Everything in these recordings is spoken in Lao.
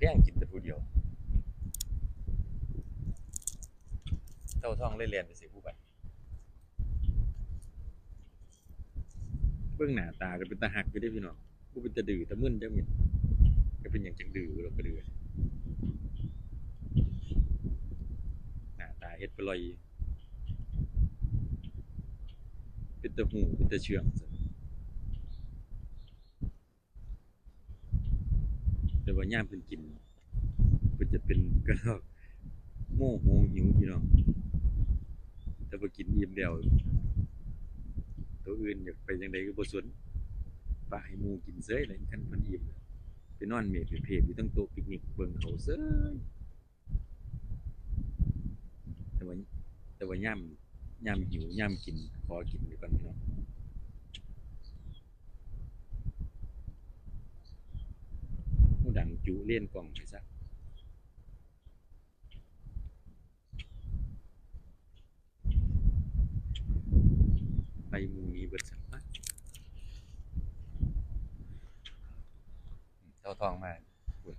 ແກງກິນແຕ່ຜູ້ດຽວ. ເຕົ້າທອງເລີຍແລ່ນໄປໃສ່ຜູ້ບັດ. ເບິ່ງໜ້າຕາກໍເປັນຕາຮັກຢູ່ເດ້ພີ່ນ້ອງ, ບໍ່ເປັນຕາດື້ຕາມຶນຈັກເມັດ. ກໍເປັນຫຍັງຈັ່ງດື້ ລາວກໍດື້. ໜ້າຕາເຮັດປະຫຼອຍ ເປັນຕາຫູ ເປັນຕາເຊື່ອງຊັ້ນ. ແຕ່ວ່າຍາມເພິ່ນກິນ ເພິ່ນຈະເປັນກະລອກໂມໂຫຫິວພີ່ນ້ອງ. ແຕ່ວ່າກິນອີ່ມແລ້ວ ໂຕອື່ນຢາກໄປຈັ່ງໃດກໍບໍ່ສົນ, ປະໃຫ້ໝູ່ກິນເສີຍແຫຼະ. ຄັນເພິ່ນອີ່ມແລ້ວ ໄປນອນເມດເພບຢູ່ເທິງໂຕະປິກນິກເບິ່ງເຂົາເສີຍ. ແຕ່ວ່າ ແຕ່ວ່າຍາມ ຍາມຫິວ ຍາມກິນ ຂໍກິນໄວ້ກ່ອນພີ່ນ້ອງ. ຫູດັງຈຸເລນກ້ອງໄປຊະ. ໄລ່ໝູ່ໜີເບິດຊະ. ເຕົ້າທອງມາ. ໂອ້ຍ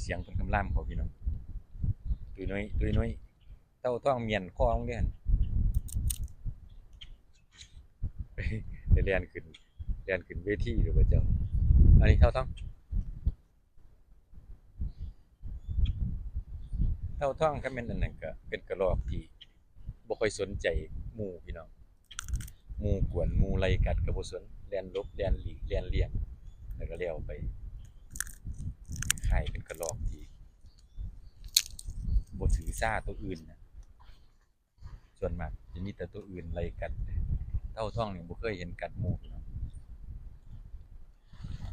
ສຽງເພິ່ນກຳລາມເຂົາພີ່ນ້ອງ. ຕຸ້ຍນຸ້ຍ ຕຸ້ຍນຸ້ຍ. ເຕົ້າທອງມ້ຽນຄອມັນເດ້ຫັ້ນ. ໄດ້ແລ່ນຂຶ້ນ ແລ່ນຂຶ້ນເວທີແລ້ວບໍ່ເຈົ້າ. ອັນນີ້ເຕົ້າທອງ ເຕົ້າທອງ ຄັນແມ່ນອັນນັ້ນກໍເປັນກະລອກທີ່ບໍ່ຄ່ອຍສົນໃຈໝູ່ພີ່ນ້ອງ. ໝູ່ກວນ ໝູ່ໄລ່ກັດກໍບໍ່ສົນ, ແລ່ນຫຼົບ ແລ່ນຫຼີກ ແລ່ນລ່ຽງ ແລ້ວກໍແລ້ວໄປ. ຄ້າຍເປັນກະລອກທີ່ບໍ່ຖືສາໂຕອື່ນນະ. ສ່ວນມາກຈະມີແຕ່ໂຕອື່ນໄລ່ກັດ. ເຕົ້າທອງນີ້ບໍ່ເຄີຍເຫັນກັດໝູ່ພີ່ນ້ອງ.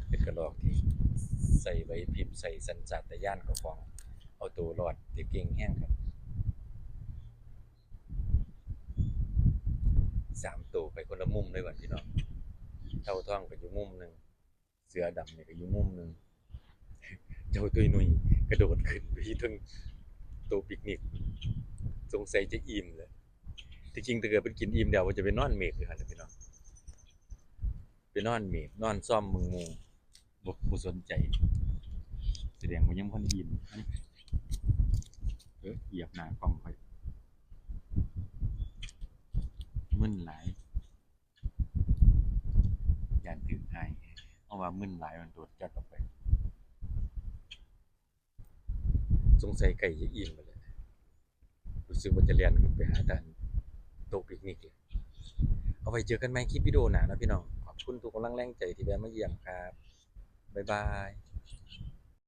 ເປັນກະລອກທີ່ໃຊ້ໄຫວພິບ ໃຊ້ສັນຊາດຕະຍານເຈົ້າຂອງ ເອົາໂຕລອດໄດ້ເກັ່ງແຮງຄັກ. ສາມໂຕໄປຄົນລະມຸມເລີຍບັດນີ້ເນາະ. ເຕົ້າທອງກໍຢູ່ມຸມໜຶ່ງ, ເສືອດຳນີ້ກໍຢູ່ມຸມໜຶ່ງ, ເຈົ້າຕຸ້ຍນຸ້ຍກະໂດດຂຶ້ນໄປເທິງໂຕະປິກນິກ, ສົງໄສຈະອີ່ມແຫຼະ. ທີ່ຈິງຖ້າເກີດເພິ່ນກິນອີ່ມແລ້ວ ເພິ່ນຈະໄປນອນເມກຢູ່ຫັ້ນແຫຼະພີ່ນ້ອງ, ໄປນອນເມກ ນອນຊອມເບິ່ງໝູ່. ບໍ່ ບໍ່ສົນໃຈ ສະແດງວ່າຍັງບໍ່ທັນອີ່ມ. ເອີ ຢຽບໜ້າກ້ອງຂ້ອຍ ມຶນຫຼາຍ ຢ້ານຖືກຫາຍ. ເພາະວ່າມຶນຫຼາຍ ມັນໂດດຈັດອອກໄປ. ສົງໄສໃກ້ຈະອີ່ມແລ້ວແຫຼະ. ຮູ້ສຶກວ່າຈະແລ່ນຂຶ້ນໄປຫາທາງໂຕະປິກນິກເລີຍ. ເອົາໄວ້ເຈີກັນໃໝ່ຄລິບວິດີໂອໜ້າເນາະພີ່ນ້ອງ. ຂອບຄຸນທຸກກຳລັງແຮງໃຈທີ່ແວະມາຢ້ຽມຄັບ. ບາຍບາຍ.